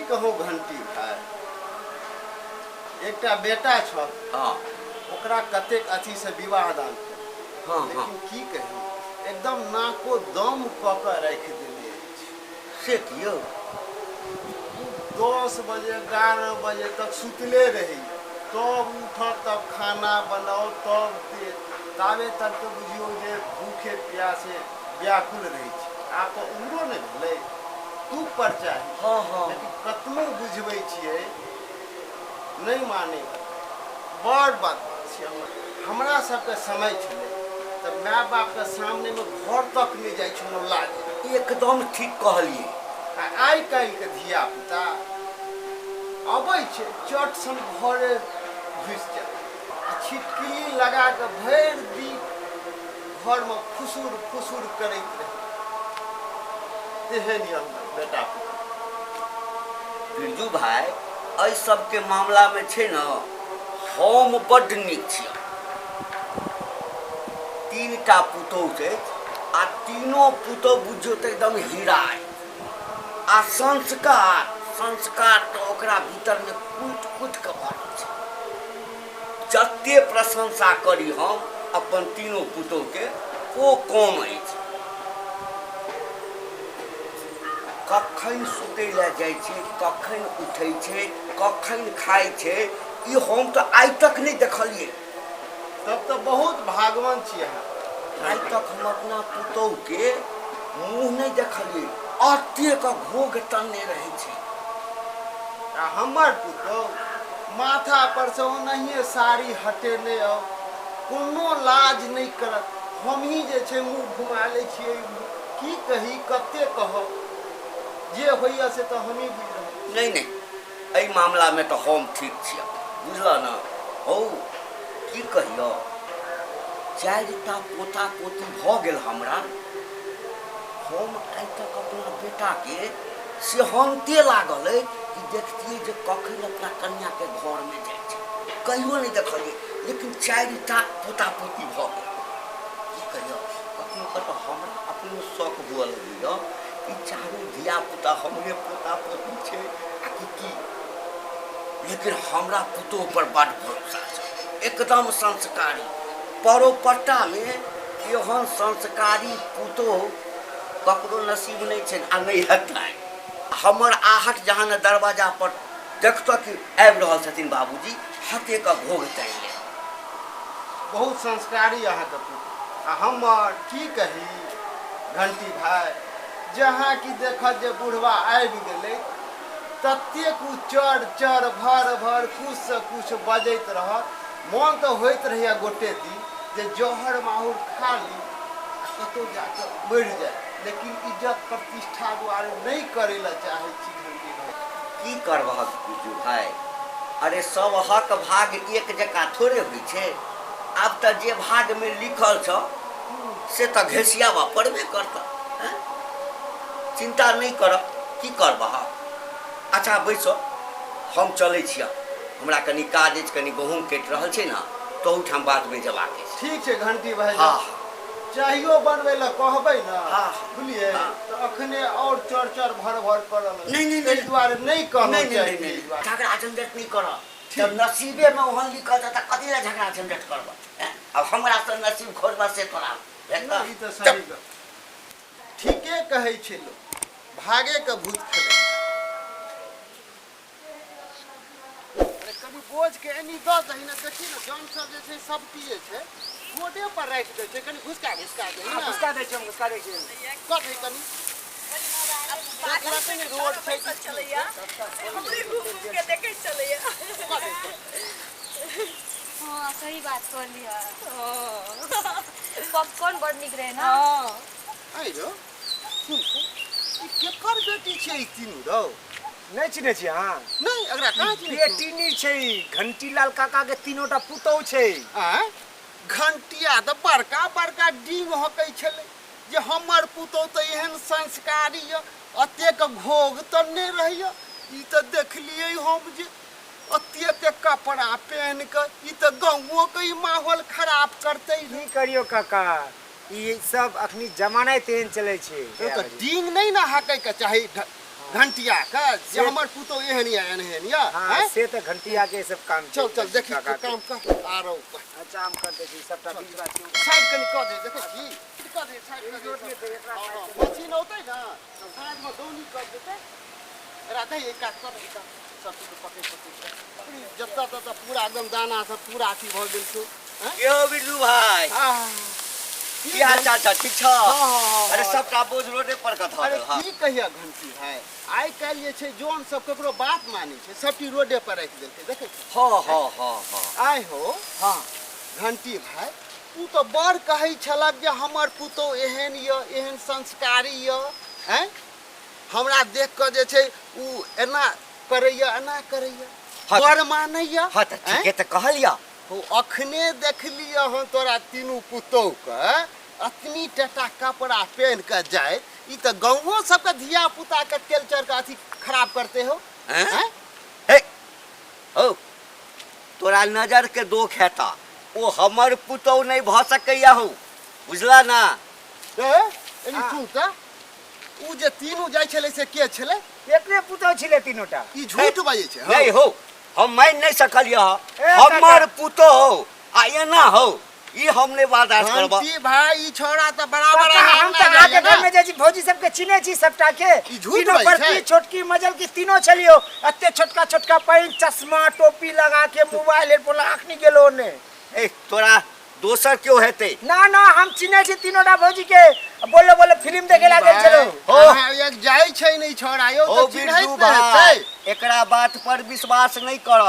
कहू घंटी भाय, एकटा बेटा छल। ओकरा कतेक अथी से विवाह दान केलहुँ। हँ हँ लेकिन की कही, एकदम नाको दम कऽ कऽ राखि देने अछि। से कियो? 10 बजे 11 बजे तक सुतले रहैए, तब उठत, तब खाना बनाउ, तब देत। ताबे तक तऽ बुझियौ जे भूखे प्यासे व्याकुल रहै छै। आब तऽ उम्रो नहि भेलै, तू पर चाही। हँ हँ लेकिन कतनो बुझबै छियै, नहि मानै। बड़ बदमाश छै। हमरा सबके समय छलै तऽ माय बापके सामनेमे घर तक नहि जाइ छलहुँ लाजे। एकदम ठीक कहलियै। आ आइ काल्हिके धिया पुता अबै छै, चट सन घरे घुसि जायत आ छिटकिली लगा कऽ भरि दिन घरमे फुसुर फुसुर करैत रहै। तेहन यऽ हमर बेटा पुतहु। बिरजू भाय, एहि सबके मामलामे छै ने, हम बड्ड नीक छियै। 3टा पुतहु छै आ तीनो पुतहु बुझियौ तऽ एकदम हीरा अइ। आ संस्कार, संस्कार तऽ ओकरा भीतरमे कुटि कुटि कऽ भरल छै। जते प्रशंसा करी हम अपन तीनो पुतहुके, ओ कम अछि। कखन सुतै लए जाइ छै, कखन उठै छै, कखन खाइ छै, ई हम तऽ आइ तक नहि देखलियै। तब तऽ बहुत भागवान छी अहाँ। आइ तक हम अपना पुतहुके मुँह नहि देखलियै, एतेक घोघ तनने रहै छै। आ हमर पुतहु माथा पर से ओनाहिए साड़ी हटेने आउ, कोनो लाज नहि करत। हमही जे छै मुँह घुमा लै छियै। की कही, कते कहब, जे होइए से तऽ हमही बुझि रहल छी। नहि नहि, एहि मामलामे तऽ हम ठीक छियै, बुझलह ने? हौ, की कहियौ, 4टा पोता पोती भऽ गेल हमरा। हम आइ तक अपना बेटाके सेहन्ते लागल अइ कि देखतियै जे कखन अपना कनियाँके घरमे जाइ छै, कहियो नहि देखलियै। लेकिन 4टा पोता पोती भऽ गेल। की कहियौ, कखनो कऽ तऽ हमरा अपनो शौक हुअ लगैए कि चारू धियापुता हमरे पोता पोती छै आ कि की। लेकिन हमरा पुतोहु पर बड्ड भरोसा छै, एकदम संस्कारी। परोपट्टामे एहन संस्कारी पुतोहु ककरो नसीब नहि छनि आ नहि हेतनि। हमर आहट जहाँ ने दरवाजा पर देखतऽ कि आबि रहल छथिन बाबूजी, हते कऽ घोघ तानि लेत। बहुत संस्कारी अहाँके पुत्र। आ हमर की कही घंटी भाय, जहाँ कि देखत जे बुढ़वा आबि गेलै, ततेक ओ चर चर भर भर कुछसँ कुछ बजैत रहत। मोन तऽ होइत रहैए गोटे दिन जे जहर माहुर खा ली आ कतहु जाकऽ मरि जाइ, लेकिन इज्जत प्रतिष्ठा दुआरे नहि करै लए चाहै छी घंटी भाय। की करबहक बिरजू भाय, अरे सबहक भाग एक जकाँ थोड़े होइ छै। आब तऽ जे भागमे लिखल छौ से तऽ घसियाबऽ पड़बे करतऽ। चिन्ता नहि कर, की करबहक। अच्छा बैसऽ, हम चलै छियह, हमरा कनी काज अछि, कनी गहूँम कटि रहल छै ने, तहूठाम बादमे जेबाक अछि। ठीक छै घंटी भाय। हँ। चाहियो बनबै लए कहबै ने, हँ। बुझलियै? हँ। तऽ अखने आओर चर चर भर भर करऽ लगतै। नहि नहि ताहि नहि दुआरे नहि कहलहुँ नहि चाय नहि पियै नहि दुआरे। झगड़ा झंझट नहि करऽ। जब नसीबेमे ओहन लिखल छै तऽ कथी लए झगड़ा झंझट करबऽ? आब हमरा से नसीब खोजबऽ से तोरा भेटतऽ? ई तऽ सही गप ठीके कहै छै लोक, भागेके भूत खेलै छै। अरे कनि बोझके एनी दऽ दही ने, देखी ने जन सब जे छै सब की जे छै रोडे पर राखि दै छै। कनि घुसका घुसका दही ने। घुसका दै छियै, हम घुसका दै छियै। कऽ दही कनि। देखलकै ने रोड छै कि की चलैया छै। हमरे घूम घूम के देखै चलैया। कऽ दही, कऽ दही। हाँ, सही बात कहली है। हँ। पॉपकॉर्न बड़ नीक रहे ना? हँ। आइ रौ, सुन तऽ, ई केकर बेटी छै ई तीनू रौ? नहि चिन्है छी अहाँ? नहि, एकरा कहाँ चिन्है छी? बेटी नहि छै, घंटीलाल काका के तीनोटा पुतहु छै। आँय, घंटिया तऽ बड़का बड़का डींग हकै छलै जे हमर पुतहु तऽ एहन संस्कारी यऽ, एतेक घोघ तऽ नहि रहैए। ई तऽ देखलियै हम जे एतेक कपड़ा पहिन कऽ ई तऽ गाँवोके ई माहौल खराब करतै। की करियौ काका, ई सब अखनी जमाना तेहन चलै छै। तऽ डींग नहि ने हकैके चाही। घंटिया के जे हमर पुतोह एहन यऽ एहन यऽ। हाँ आँय? से तऽ घंटिया के सब काम छै। चल चल देखी काका के। काम कर आ रहो। अच्छा हम कर दै छी सबटा बीज बात छै। साइड कनि कऽ दे, देखै छी कऽ दे साइड कऽ दे। हँ, हँ, मशीन औतै ने तऽ साँझमे दौनी कऽ देतै। एकरा दही एक कात कऽ दे, एक कात सब चीज पकड़ि पकड़ि कऽ जतऽ ततऽ पूरा एकदम दाना सब पूरा अथी भऽ गेल छौ। आँय? यौ बिरजू भाई, आह, की हाल चाल छ? ठीक छ? हँ, हँ, हँ, अरे हँ। सबटा बोझ रोडे पर कऽ धऽ अरे देल। हँ की कहिया घंटी भाई, आइ काल्हि जे छै जौन सब ककरो बात मानै छै, सब चीज रोडे पर राखि देलकै, देखै छी? हँ हँ हँ हँ। आइ हो। हँ घंटी भाई, तू तऽ बड़ कहै छलक जे हमर पुतोह एहन यऽ, एहन संस्कारी यऽ, आँय, हमरा देख कऽ जे छै उ एना करैया एना करैया, हँ। बड़ मानैया। हँ तऽ आँय? ठीके तऽ कहलिया। हो, अखने देखलियै हन तोरा तीनू पुतोहके अतनी टटा कपड़ा पहिन कऽ जाइत, ई तऽ गाँवो सबके धिया पुताके कल्चरके अथी खराब करते हो। आँय? आँय? हे हौ, तोरा नजर के दोख हेता, ओ हमर पुतोह नहि भऽ सकैया हौ, बुझला ना? ए, एनी सुन तऽ, उ जे तीनू जाइ छलै से के छलै? एकरे पुतोह छलै तीनोटा। ई झूठ बाजै छै हौ। नहि हौ, हम मानि नहि सकलियै। ए, हमर पुतोह हौ आ एना हौ, ई हम नहि बर्दाश्त करब। घंटी भाई, ई छौड़ा तऽ बराबर काका, हम तऽ अहाँके घर में जाइ छी, भौजी सबके चिन्है छी सबटा के। ई झूठ तीनों बाजै छै। बड़की छोटकी मजल की तीनों छलियो, एते छोटका छोटका पैंट चश्मा टोपी लगा के मोबाइल हेडफोन लगा अखनी गेलो ओने। ए तोरा दोसर केओ हेतै। ना ना, हम चिन्है छी तीनोटा भौजी के। बोलो बोलो फिल्म देखे ला गेल छलो। हो। अहाँ एक जाइ छै ने ई छौड़ा यौ ओ तऽ चिन्हैत बिरजू ने भाई, हेतै। एकरा बात पर विश्वास नहि कर।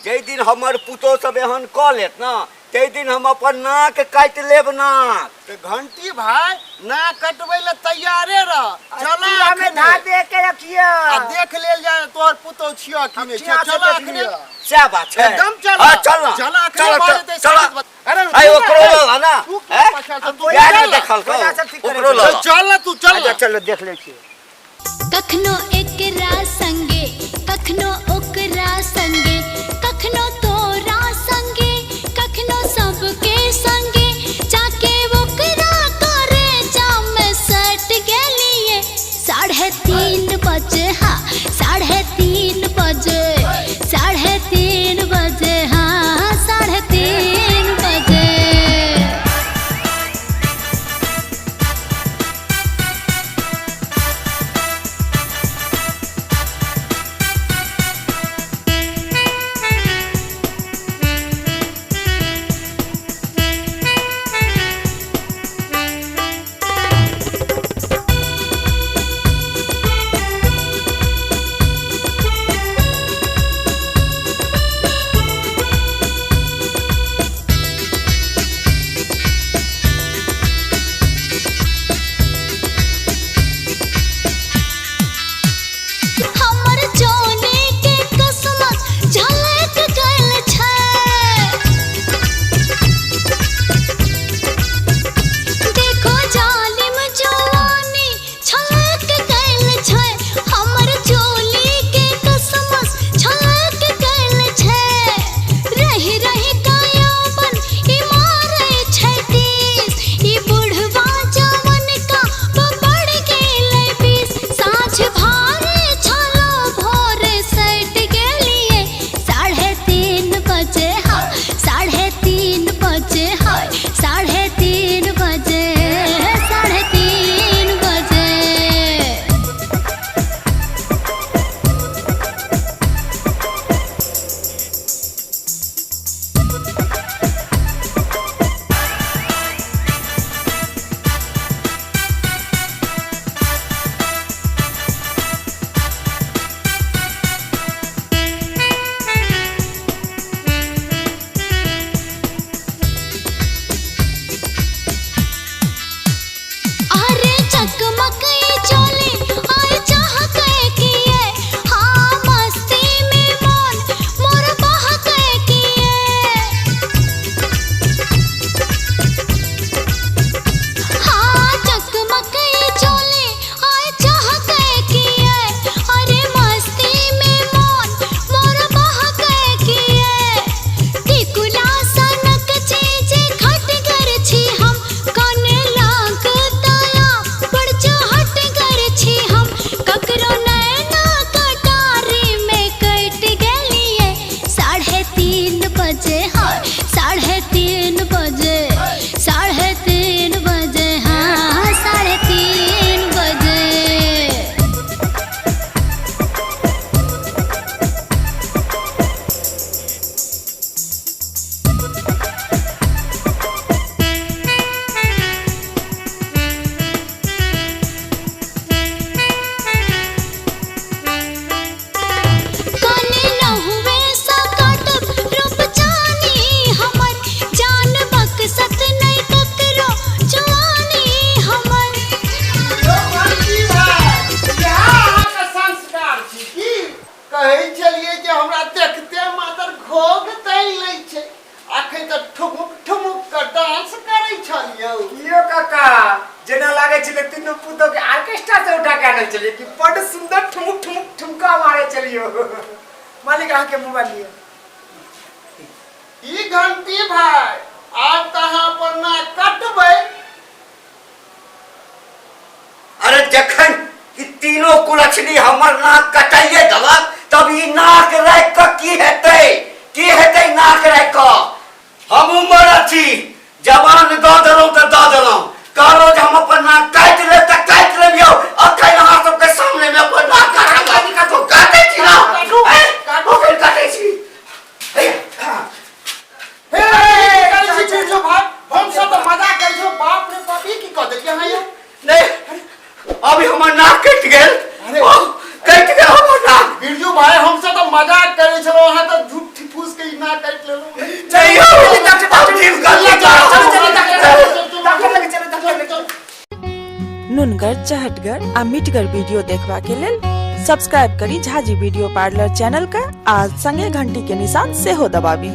जाहि दिन हमर पुतोह सब एहन कऽ लेत ने, ताहि दिन हम अपन नाक काटि लेब, नाक। तऽ घंटी भाई, नाक कटबै लए तैयारे रह, चल चूल्हा में धा दे के रखिया आ देख लेल जाय तोहर पुतोह छियऽ कि नहि छिया छियऽ। से चल देख अखने। लिअ। सएह बात छै। एकदम चल। हँ, चल ना। चल अखने चल, भऽ चल, जेतै चल। साबित बात। अरे आइ रुक ओकरो ना, लऽ ला ना। तू की हैं? पछाड़ से तू बियाह चल नहि ना। देखलकौ, कोयला सब ठीक करै ओकरो लऽ ला। चल ना, तू चल अच्छा ना। चलो देख लै छियै। कखनो एकरा संगे, कखनो ओकरा संगे, कखनो तोरा संगे, कखनो सबके संगे, जाके ओकरा करे जाम सट गेलिए। 3:30 बजे, हाँ 3:30 बजे, 3:30 बजे, हाँ 3:30 बजे। कहै छलियै जे हमरा देखते मातर घोघ तैन लै छै, अखन तऽ ठुमुक ठुमुक कऽ डांस करै छलियौ। कियो काका जेना लागै छलै तीनू पुतोह के ऑर्केस्ट्रा से उठा के आनल छलियै कि बड सुंदर ठुमुक ठुमुक ठुमका मारे छलियो। मालिक अहाँ के मोबाइल लिअ। ई घंटी भाई आब तऽ अहाँ अपन नाक कटबै। अरे जखन ई तीनों कुलक्षणी हमर नाक कटाइए देलक तब ई नाक राखि कऽ की हेतै, की हेतै नाक राखि कऽ? हमहूँ मरद छी, जवान दऽ देलहुँ तऽ दऽ देलहुँ, कहलहुँ जे हम अपन नाक काटि लेब तऽ काटि लेब यौ। अखन अहाँ सबके सामनेमे अपन नाक काटब, काटै छी ना? काटै काटै छी। हे करै छी बिरजू भाई, हम सब तऽ मजाक करै छी। बाप रे बाप, ई की कऽ देलियै अहाँ यौ? नहीं, अभी हमर नाक कटि गेल। अरे। ओ, कटि गेल हमर नाक। बिरजू भाई, हम सब तऽ मजाक करै छलहुँ, अहाँ तऽ झूठ फूस के ई नाक काटि लेलहुँ। नहीं यौ, हम ठीक गलती चलो करब। चलो डॉक्टर लगे, चलो डॉक्टर लगे। नुनगर, चहटगर आ मिठगर वीडियो देखबा के लेल सब्सक्राइब करी झाजी वीडियो पार्लर चैनल का आ संगे घंटी के निशान सेहो दबाबी।